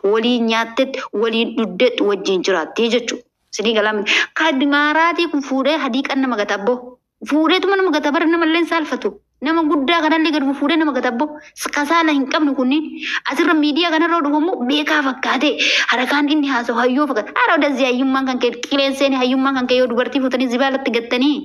Waliin nyaattetti, waliin dhugdetti, wajjin jiraatti jechuudha. Isinii galaa kan imaaraatii kun fuudhee hadiiqan nama gata abboo. Fuudheetuma nama gata bara namallee hin saalfatu. Nama guddaa kanallee gadi fuudhee nama gata abboo. Kasaala hin qabnu kunniin asirra miidiyaa kanarra dhufamu beekaa fakkaate harakaan inni haasa'u hayyoo fakkaate. Hara odazii hayyummaan kan kee qilleenseen hayyummaan kan kee yoo dubartii fuutanii zibaalatti gattanii.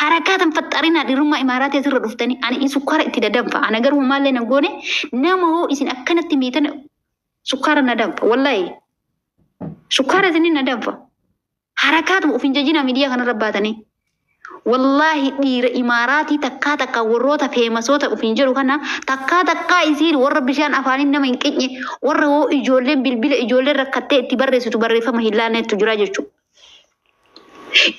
Harakaatan faxxarinaa dhiirummaa imaaraatii asirra dhuftanii ani sukkaara itti dadanfa. Ana garuu maallee na goone nama hoo isin akkanatti miitan sukkaara na danfa wallaahi. Sukkaara isinin na danfa. Harakaatuma of hin jajinaa miidiyaa kanarra baatanii. Wallaahi dhiira imaaraatii takkaa takkaa warroota feemasoota of hin jedhu kana takkaa takkaa isiin warra bishaan afaaniin nama hin qicne warra hoo ijoolleen bilbila ijoolleen rakkattee itti barreessitu barreeffama hin laannetu jira jechuudha.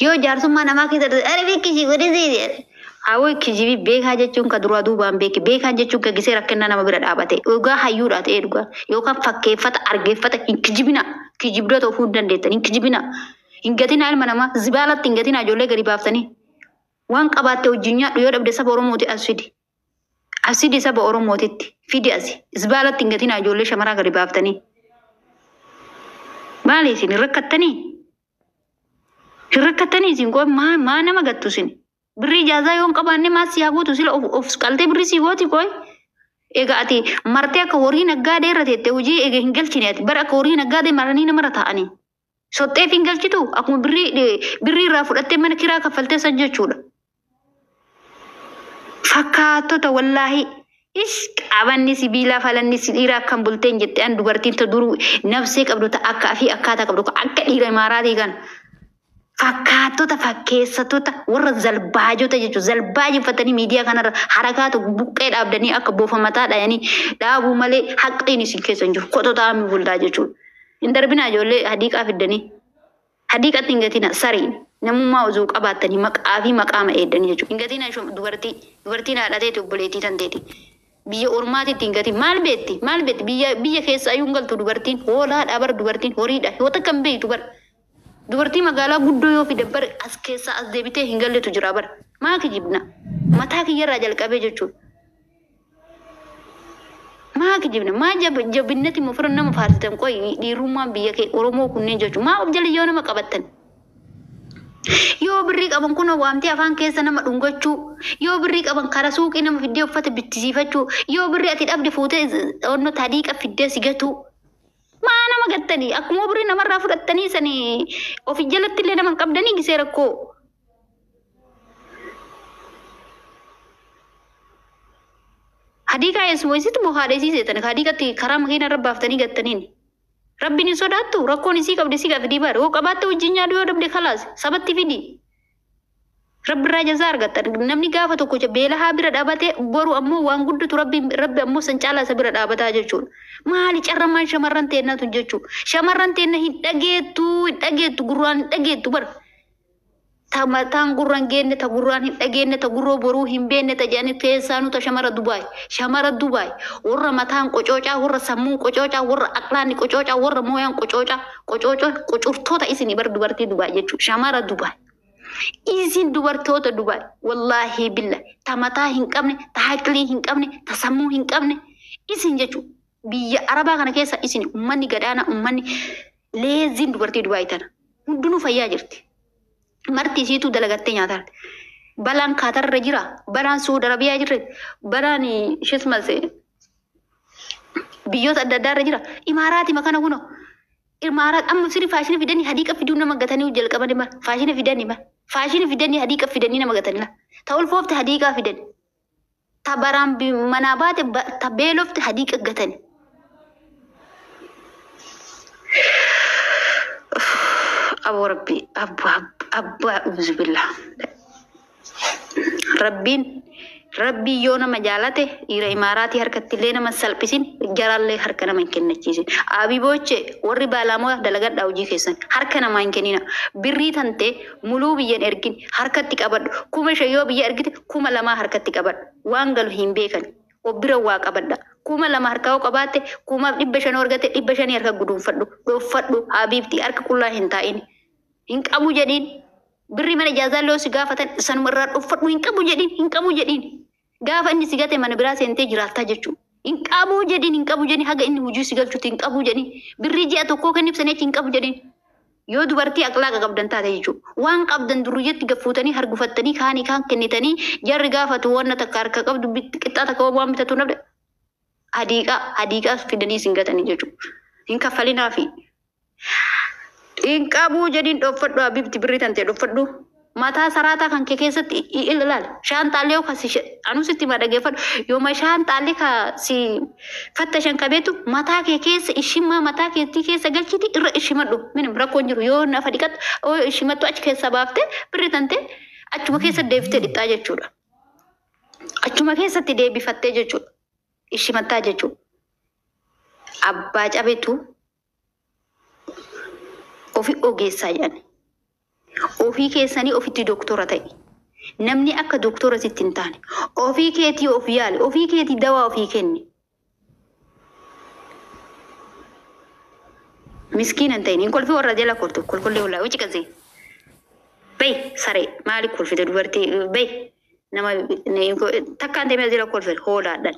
Yoo jaarsummaa namaa keessa ani beekisi godhisi. Hawwi kijibii beekaa jechuun ka duraa duubaan beeke beekaan jechuun ka gisee rakkina nama bira dhaabate dhugaa hayyuudha ta'ee dhugaa yookaan fakkeeffata argeeffata hin kijibina kijibdoota ofuu hin dandeettan hin kijibina hin gatina ilma namaa zibaalatti hin gatina ijoollee gadi baaftanii waan qabaatte wajjin nyaadhu yoo dhabde saba Oromooti as fidi as fidi saba Oromootitti fidi asi zibaalatti hin gatina ijoollee shamaraa gadi baaftanii maali isin hin rakkattanii hin rakkattanii isin qofa maa maa nama gattu isin. Birrii ijaazaa yoo hin qabaanne maal si haa gootu sila of qaltee birrii si gooti qoy. Egaa ati martee akka horii naggaadee irra teette hojii eega hin galchine ati bara akka horii naggaadee maranii namarra taa'anii. Soxxeef hin galchitu akkuma birrii birrii irraa fudhattee mana kiraa kaffaltee san jechuudha. Fakkaattota wallaahi. Ish qabanni sibiilaa falanni si dhiiraa akkam bulteen jette an dubartiin ta duruu nafsee qabdu ta akka fi akkaataa qabdu akka dhiira imaaraatii kana. Fakkaattota fakkeessatota warra zalbaajota jechuudha. Zalbaaji uffatanii miidiyaa kanarra harakaatu buqqee dhaabdanii akka boofa mataa dhayanii dhaabuu malee haqxiin isin keessa hin jiru. Kototaa mi bultaa jechuudha. Hin darbinaa ijoollee hadiiqaa fiddanii. Hadiiqatti hin gatina sariin. Namummaa osoo qabaattanii maqaa fi maqaama eeddanii jechuudha. Hin gatina dubartii dubartiin haadha teeti obboleettii tan teeti. Biyya ormaatitti hin gatin maal beetti maal beetti biyya biyya keessa ayyuu hin galtu dubartiin hoolaadha bar dubartiin horiidha yoo takka hin beektu bar. Dubartii magaalaa guddoo yoo fide bar as keessaa as deebitee hin galletu jira bar. Maa kijibna? Mataa kiyyarraa jalqabee jechuudha. Maa kijibna? Maa jabinnati immoo fira nama faarsitan qoy dhiirummaan biyya kee Oromoo kunneen jechuudha. Maa of jala yoo nama qabattan? Yoo birrii qaban kunoo waamtee afaan keessa nama dhungachuu, yoo birrii qaban kara suuqii nama fiddee uffata bittisiifachuu, yoo birrii ati dhabde fuutee onnoo tadiiqa fiddee si gatuu. Maa nama gattanii akkuma birrii namarraa fudhattanii sanii ofi jalatti illee nama hin qabdanii gisee rakkoo. Hadiiqaa eessuma isitti moo haadha isii seetan hadiiqatti karaa makiina irra baaftanii gattaniin. Rabbiin hin sodaattu rakkoon isii qabdi isii fidii baadha yoo qabaatte wajjin nyaadhu yoo dhabde kalaas sabatti fidi. Rabbi irraa jazaa argatta. Namni gaafa tokko beelahaa bira dhaabate boru ammoo waan guddatu rabbi rabbi ammoo san caalaa isa bira dhaabataa jechuudha. Maali carramaan shamarran teennatu jechuudha. Shamarran teenna hin dhageettu hin dhageettu gurraan hin dhageettu bara. Ta mataan gurra hin geenne ta gurraan hin dhageenne ta gurroo boruu hin beenne ta jedhanii keessaanuu ta shamara Dubaay. Shamara Dubaay warra mataan qocoocaa warra sammuun qocoocaa warra aqlaanni qocoocaa warra mooyaan qocoocaa qocoocoo qocurtoota isinii bar dubartii Dubaay jechuudha. Shamara Dubaay. Isin dubartoota Dubaay wallaahi billa ta mataa hin qabne ta haqlii hin qabne ta sammuu hin qabne isin jechuudha. Biyya Arabaa kana keessa isin ummanni gadaanaa ummanni leeziin dubartii Dubaay tana hundinuu fayyaa jirti. Marti isiituu dalagattee nyaataa. Balaan Kaatarra jira, balaan Suudi Arabiyaa jira, balaan isheesumas biyyoota adda addaa irra jira. Imaaraati makana kuno. Imaaraat amma sirri faashina fidanii hadiiqa fiduu nama gatanii jalqabanii bara. Faashina fidanii bara. Faashina fidanii hadiiqa fidanii nama gatanii la. Ta ulfoofte hadiiqaa fidan. Ta baraan manaa baate ta beelofte hadiiqa gatani. Aboo Rabbi abbaa abbaa uzubillah. Rabbiin Rabbii yoo nama jaalate dhiira imaaraatii harkatti illee nama salphisin jaraallee harka nama hin kennachiisin. Abibooche warri baalaamoo dalagadhaa hojii keessan harka namaa hin kennina. Birrii tante muluu biyyan ergin harkatti qabadhu. 5000 yoo biyya ergite 2000 harkatti qabadhu. Waan galu hin beekan. Of bira waa qabadha. 2000 harkaa yoo qabaatte 1500 argatte 500 harka guduunfadhu. Dhoffadhu habiibti harka qullaa hin taa'in. Hin qabu jedhiin. Birrii mana ijaazaa illee yoo si gaafatan sanuma irraa dhoffadhu hin qabu jedhiin hin qabu jedhiin. Gaafa inni si gate mana biraa seentee jiraattaa jechuudha. Hin qabuu jedhin, hin qabu jedhin, haga inni hojii si galchutti hin qabu jedhin. Birrii ji'a tokkoo kenniif sanii achi hin qabu jedhin. Yoo dubartii aqlaaqa qabdan taate jechuudha. Waan qabdan durriyyatti gaffuutanii hargufattanii kaanii kaan kennitanii jarri gaafatu wanna takka harka qabdu qixxaa takka waan bitatu nabde. Hadiiqaa hadiiqaa fidanii isin gatanii jechuudha. Hin kaffalinaafi. Hin qabuu jedhin, dhoffadhu habibti, birrii tantee dhoffadhu. Mataa saraataa kan kee keessatti ilaali. Shaantaalee yoo kasi anuu sitti hima, dhaggeeffadhu. Yooma shaantaalee ka si fattashan kabeetu mataa kee keessa ishimaa mataa keetii keessa galchiti irra ishimadhu. Minim rakkoon jiru yoo nafa dhiqattu yoo ishimattu achi keessa baaftee birrii tantee achuma keessa deebiftee dhixxaa jechuudha. Achuma keessatti deebifattee jechuudha. Ishimattaa jechuudha. Abbaa cabetu ofi ogeessaa jedhani. Ofii keessanii ofitti doktora ta'i. Namni akka doktora sitti hin taane. Ofii keetii of yaali. Ofii keetii dawaa ofii kenni. Miskiina hin ta'in. Hin kolfi warra jala koltu. Kolkollee wallaa wuci qasee. Bay saree maali kolfite dubartii bay nama takkaan ta'e jala kolfite hoolaadhaan.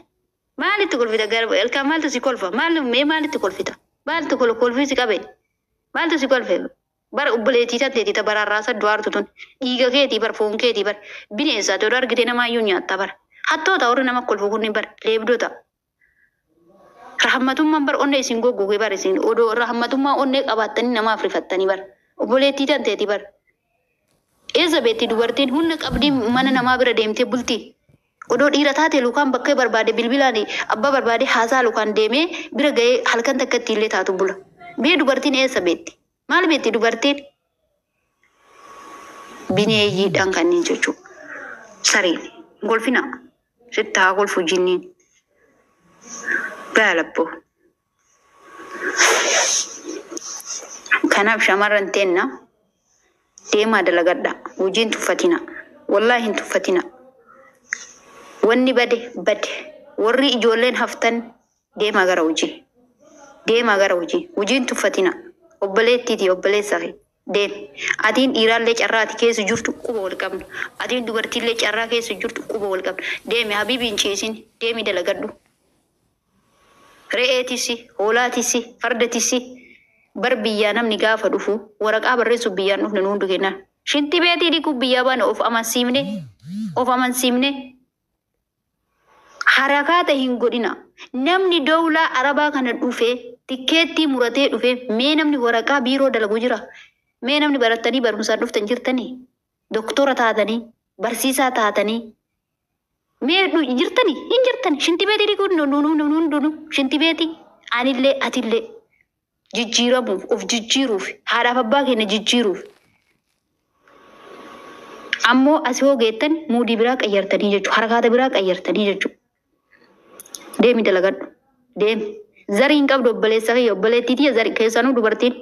Maalitti kolfita garba ilkaan maaltu si kolfa, maal mee maalitti kolfita, maaltu kolfii si qabe, maaltu si kolfe? Bara obboleettii tanteetii ta baraarraa du'aartu tun dhiiga keetii bar, foon keetii bar, bineensaa ta'uu argitee namaayyuu nyaatta bar. Hattoota warri nama kolfu kunniin bar, leebdota. Rahmatummaan bar onnee isin goggoge bar, isin odoo rahmatummaa onnee qabaattanii namaaf rifattanii bar, obboleettii tanteetii bar. Eessa beetti dubartiin humna qabdii mana namaa bira deemtee bultii? Odoo dhiira taate lukaan bakka barbaade bilbilaan abbaa barbaade haasaa lukaan deemee bira ga'ee halkan takka itti illee taatu bula. Mee dubartiin eessa beetti? Maal beetti dubartiin? Bineeyyiidhaan kanneen jechuudha. Sareen golfina sitti haa golfu jinniin. Baalabboo. Kanaaf shamarran teenna deemaa dalagadha. Hojiin tuffatina. Wallaahi hin tuffatina. Wanni bade bade. Warri ijoolleen haftan deemaa gara hojii. Deemaa gara hojii. Hojiin tuffatina. Obboleettiiti obboleessa kee. Deemi. Atiin dhiiraallee carraa ati keessa jirtu quba wal qabna. Atiin dubartiillee carraa keessa jirtu quba wal qabna. Deemi habiibi, hin ciisin. Deemi dalagadhu. Re'eetisi, hoolaatisi, fardatisi. Bar biyyaa namni gaafa dhufu waraqaa barreessuuf biyyaan dhufne nu hundu kennan. Shinti beetii dhiquu biyyaa baane of amansiifne. Of amansiifne. Harakaata hin godhina. Namni dowlaa arabaa kana dhufe tikkeettii muratee dhufe, mee namni waraqaa biiroo dalagu jira? Mee namni barattanii barumsaan dhuftan jirtanii? Doktora taatanii? Barsiisaa taatanii? Mee jirtanii? Hin jirtani. Shinti beetii dhiquu nu nu nu nu shinti beetii. Anillee atillee jijjiiramuuf, of jijjiiruuf, haadhaaf abbaa keenya jijjiiruuf. Ammoo asii hoo geettan muudii biraa qayyartanii jechuudha. Harakaata biraa qayyartanii jechuudha. Deemi dalagadhu. Deemi. Zarii hin qabdu obboleessa kiyya, obboleettii tiyya, zarii keessanuu dubartiin.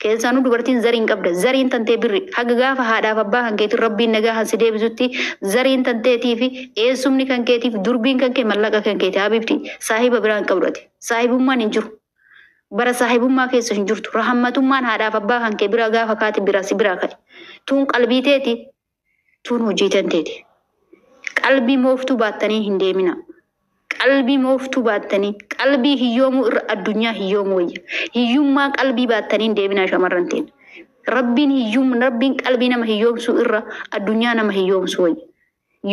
Keessanuu dubartiin zarii hin qabda. Zariin tantee birri. Haga gaafa haadhaaf abbaa kan keetiin rabbiin nagaa han si deebisutti zariin tanteetii fi eessumni kan keetiif durbiin kan kee mallaqa kan keeti habibti. Saahiba biraa hin qabdu ati. Saahibummaan hin jiru. Bara saahibummaa keessa hin jirtu. Rahammatummaan haadhaaf abbaa kan kee bira gaafa kaate bira si biraa ka'e. Tuun qalbii teeti. Tuun hojii tanteeti. Qalbii mooftuu baattanii hin deemina. Qalbii mooftuu baattanii, qalbii hiyyoomuu irra addunyaa hiyyoomuu wayya. Hiyyummaa qalbii baattanii hin deemina shamarran teenya. Rabbiin hiyyum, rabbiin qalbii nama hiyyoomsuu irra addunyaa nama hiyyoomsuu wayya.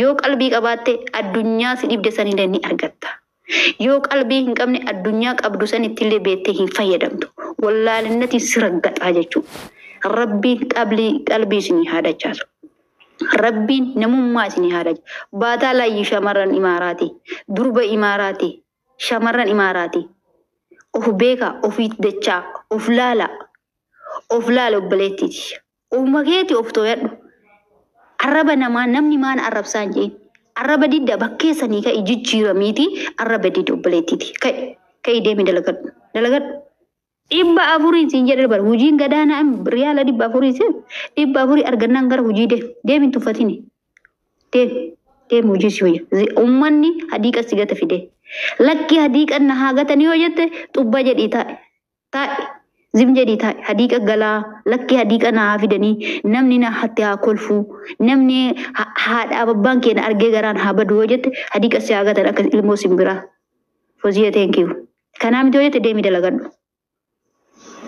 Yoo qalbii qabaatte addunyaa si dhibde sanillee ni argatta. Yoo qalbii hin qabne addunyaa qabdu sanittillee beettee hin fayyadamtu. Wallaalinnatiin si raggaxaa jechuudha. Rabbiin qalbii qalbii isinii haa dachaasu. Rabbiin namummaa isinii haa dachaasu. Baataa laayyi shamarran imaaraati. Durba imaaraati. Shamarran imaaraati. Of beekaa, ofii dachaa, of laala. Of laala obboleettiiti. Ofuma keetii of tooyadhu. Arraba namaa namni maan arrabsaa hin jeen. Arraba didda bakkeessanii ka'i, jijjiiramiiti arraba didda obboleettiiti. Ka'i ka'i deemi dalagadhu. Dalagadhu. 400 siin jedhe bar, hojiin gadaanaa riyaala 400 siin 400 argannaan gara hojii deemi. Deemi, hin tuffatini. Deemi deemi, hojii si wayya. Uummanni hadiiqa si gata fide. Lakki hadiiqa na haa gatanii yoo jette xubba jedhii taa'e. Taa'e. Zim jedhii taa'e. Hadiiqa galaa, lakki hadiiqa na haa fidanii, namni na hatte haa kolfuu, namni haadhaaf abbaan keenya argee garaan haa badu yoo jette hadiiqa si haa gatan akka ilmoo simbiraa. Foziya, thank you. Kanaa miti hojjete, deemi dalagadhu.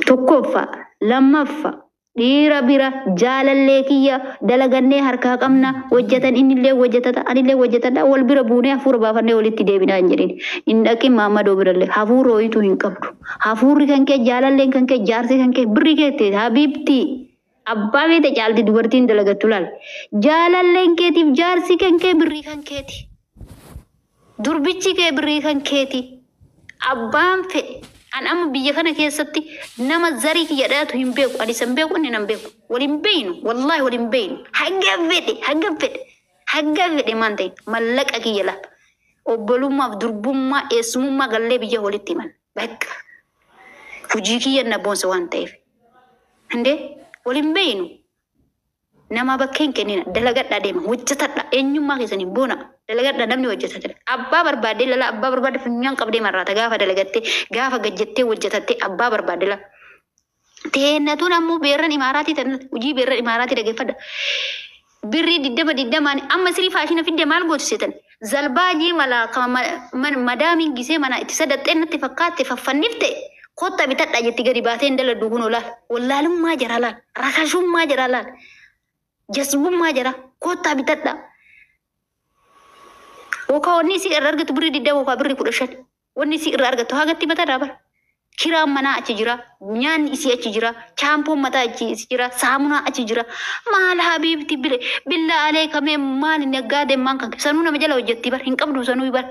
Tokkoffaa, lammaffaa, dhiira bira jaalallee kiyya dalagannee harkaa qabna, hojjetan, innillee hojjetata, anillee hojjetadha, wal bira buunee hafuura baafannee walitti deebinaa hin jedhin. Hin dhaqin maammadoo birallee hafuura ho'ituu hin qabdu. Hafuurri kan kee, jaalalleen kan kee, jaarsi kan kee birri keetti habiibti. Abbaa beete caalti dubartiin dalagattu laal. Jaalalleen keetiif jaarsi kan kee birrii kan keeti. Durbichi kee birrii kan keeti. Abbaan fedhe. An amma biyya kana keessatti nama zarii kiyya dhaatu hin beeku. Ani san beeku, inni nan beeku. Wal hin beeynu. Wallaahi wal hin beeynu. Hanga fedhe, hanga fedhe, hanga fedhe maan ta'e mallaqa kiyya laal. Obbolummaaf durbummaa eessumummaa gallee biyya walitti himan. Bakka. Hujii kiyya na boonsa waan ta'eef. Indee wal hin beeynu. Nama bakkee hin kennina. Dalagadhaa deema. Hojjetadha. Eenyummaa keessanii boona. Dalagadhaa, namni hojjetata. Abbaa barbaadee lala, abbaa barbaade funyaan qabdee marraata gaafa dalagattee, gaafa gajjattee hojjetattee abbaa barbaade lala. Teennatuun ammoo beerran imaaraatii tan hojii beerran imaaraatii dhageeffadha. Birrii 20 20n amma sirii faashina fidde maal gootu seetan? Zalbaajii mala madaamiin gisee mana itti sadaxxee natti fakkaatte faffannifte kotta bitadha jetti gadi baatee hin daladdu kun olaal. Wallaalummaa jara laal. Rakashummaa jara laal. Jasbummaa jara kottaa bitadha. Yookaan wanni isii irra argatu birrii 20 yookaan birrii 15. Wanni isii irra argatu hagatti mataa bara. Kiraan manaa achi jira, nyaanni isii achi jira, chaampoon mataa achi jira, saamunaa achi jira. Maal habiibti bile billa alee kamee maal naggaadeen maan kan sanuu nama jala hojjetti bar hin qabdu sanuu bar.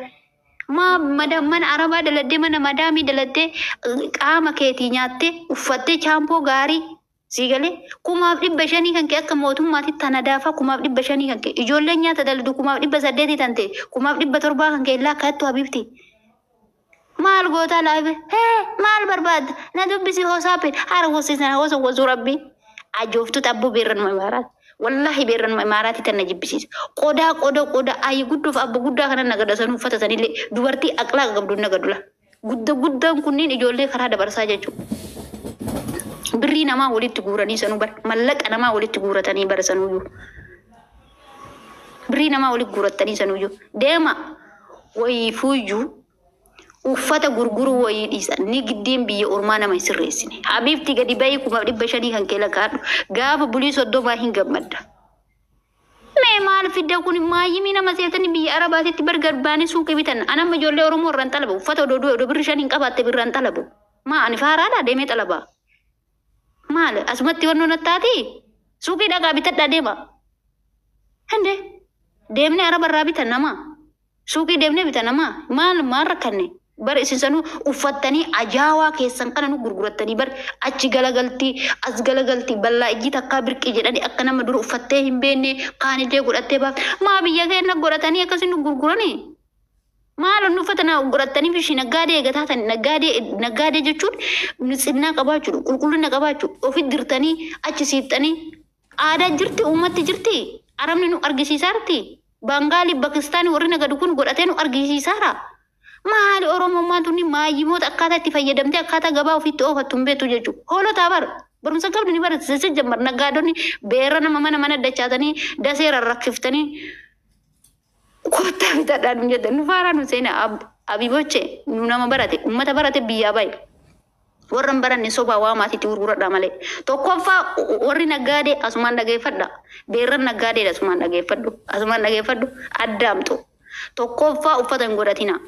Maa mana arabaa daladdee, mana madaamii daladdee, qaama keetii nyaattee uffattee chaampoo gaarii sii galee 1500 kan kee akka mootummaatti tana daafaa 1500 kan kee, ijoolleen nyaata daladu 1800 tan ta'e, 1700 kan kee illaa akkattu habiibti. Maal gootaa laafe? Hee, maal barbaadda? Na dubbisi hoosaappe haara hoosisan hoosa hosuu rabbi. Ajooftu xabbuu beerranuma imaaraati. Wallaahi beerranuma imaaraati tan na jibbisiisa. Qodaa qoda qoda ayi guddoof abba guddaa kana nagadasanuu uffata sanillee dubartii aqlaa qabdu nagadula. Gudda guddaan kunniin ijoollee karaa dabarsaa jechuudha. Birrii namaa walitti guuranii sanuu bar mallaqa namaa walitti guuratanii bara sanuyyuu. Birrii namaa walitti guuratanii sanuyyuu. Deema wayiifuyyuu uffata gurguruu wayii dhiisa. Nigdiin biyya ormaa nama hin sirreessine. Habiibti, gadi bahii 1500 kan kee lakkaadhu. Gaafa bulii 30 hin gammadda. Mee maal fidda kun maayyimii nama seetanii biyya arabaatitti bargar baanii suuqii bitan. Anamma ijoollee Oromoo irraan xalabu. Uffata odoo odoo birri 5 hin qabaatte birraan xalabu. Maa ani faaraadha deemee xalaba. Maal asumatti wannoo nattaati? Suuqii dhaqaa bitadhaa deema. Hinde deemnee araba irraa bitan nama. Suuqii deemnee bitan nama. Maal maal rakkanne? Bar isin sanuu uffattanii ajaawaa keessan kana nu gurgurattanii bar achi galagaltii as galagaltii bal'aa ijji takkaa birqii jedhanii akka nama dura uffattee hin beekne kaanillee godhattee baaf maa biyya keenya godhatanii akkasii nu gurguranii. Maal nu uffata na godhattanii fi naggaadee eegataa tan naggaadee naggaadee jechuun tsinnaa qabaachuudha, qulqullina qabaachuu, ofi dirtanii achi siixxanii aadaa jirti, uummatti jirti, arabni nu argisiisaarti, Baangaalii, Pakistaanii warri nagadu kun godhatee nu argisiisaara. Maali Oromummaan tuni maayyimoota akkaataa itti fayyadamtee akkaataa gabaa ofiitti oofattu hin beektu jechuudha. Hoolotaa bara barumsa qabdu ni bara sisi jammar naggaadonni beera nama mana mana dachaatanii dasee rarrakkiftanii kottaa bitadhaa nu jedhan nu faaraa nu seena abiboche nu nama barate, ummata barate biyyaa bahe. Warra hin baranne sobaa waa maatiitti gurguradha malee. Tokkoffaa, warri naggaadee asumaan dhageeffadha. Beerran naggaadeedha, asumaan dhageeffadhu. Asumaan dhageeffadhu. Addaamtu. Tokkoffaa, uffata hin godhatina.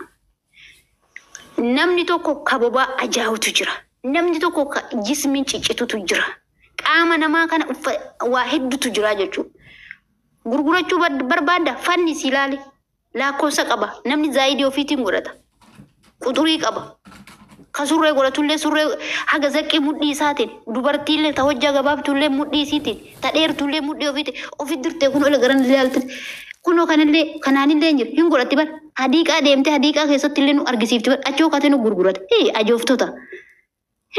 Namni tokko kabobaa ajaa'utu jira. Namni tokko ka jismiin ciccitutu jira. Qaama namaa kana waa hedduutu jira jechuudha. Gurgurachuu barbaadda fanni si ilaali. Lakkoofsa qaba. Namni zaayidii ofiitiin godhata. Quxurii qaba. Ka surree godhatullee surree haga zaqqii mudhii isaatiin, dubartiillee ta hojjaa gabaabtullee mudhii isiitiin, ta dheertullee mudhii ofiitiin ofi dirtee kun ola garan ilaalti. Kunoo kanallee kanaanillee hin jiru hin godhatti bar hadiiqaa deemtee hadiiqaa keessatti illee nu argisiifti bar achoo kaatee nu gurgurata. Hii ajooftota.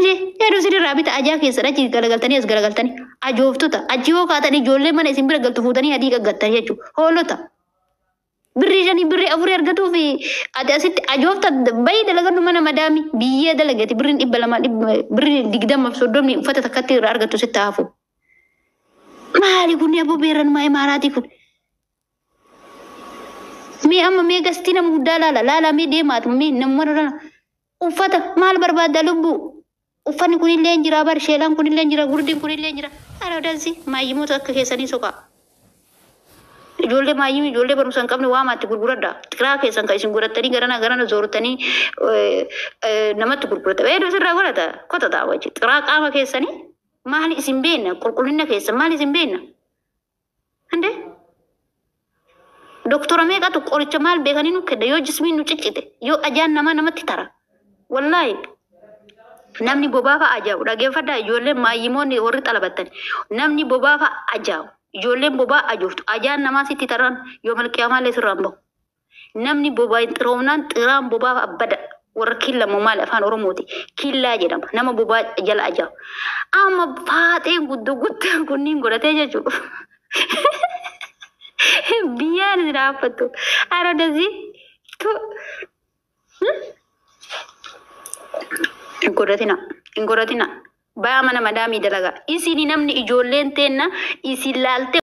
Yeroo isin irraa bita ajaa keessan achi galagaltanii as galagaltanii ajooftota achi yoo kaatan ijoollee mana isin bira galtu fuutanii hadiiqa gattanii jechuudha. Hoolota. Birrii 5 birrii 4 argatuu fi ati asitti ajoofta bayii dalagadhu mana madaami biyyee dalagati birriin 200 birrii 20 fi 30 uffata takkatti irraa argattu sitti hafu. Maali kun aboo beerran maa imaaraatii kun? Mee amma mee gastii nama guddaa laala laala mee deemaatu mee nama uffata maal barbaadda lubbuu? Uffanni kunillee hin jira bar, sheelaan kunillee hin jira, gurdiin kunillee hin jira. Ara dansi maayyimoota akka keessanii soqaa. Ijoollee maayyimii, ijoollee barumsa hin qabne waamaatti gurguradha. Xiraa keessan kan isin godhattanii garana garana zoortanii namatti gurgurata. Eedoo sirraa godhata kota ta'a wajji. Xiraa qaama keessanii maali isin beekna? Qulqullina keessan maali isin beekna? Handee doktora meeqatu qoricha maal beekanii nu kenna yoo jismiin nu ciccite, yoo ajaan namaa namatti tara. Wallaahi namni bobaa fa'a ajaa'u dhageeffadhaa, ijoolleen maayyimoonni warri xalabattan, namni bobaa fa'a ajaa'u, ijoolleen bobaa ajooftu, ajaan namaa sitti taran yoo malqiyamaallee sirraan bahu. Namni bobaa hin xiroomnaan xiraan bobaa fa'a bada, warra killamoo maali afaan Oromooti killaa jedhama nama bobaa jala ajaa'u. Amma faaxeen guddoo guddaan kunniin godhatee jechuudha. Biyyaan isin haaffattu. Ara dasii. Hin godhatina. Hin godhatina. Baya mana madaamii dalagaa. Isin namni ijoolleen teenna isin laaltee.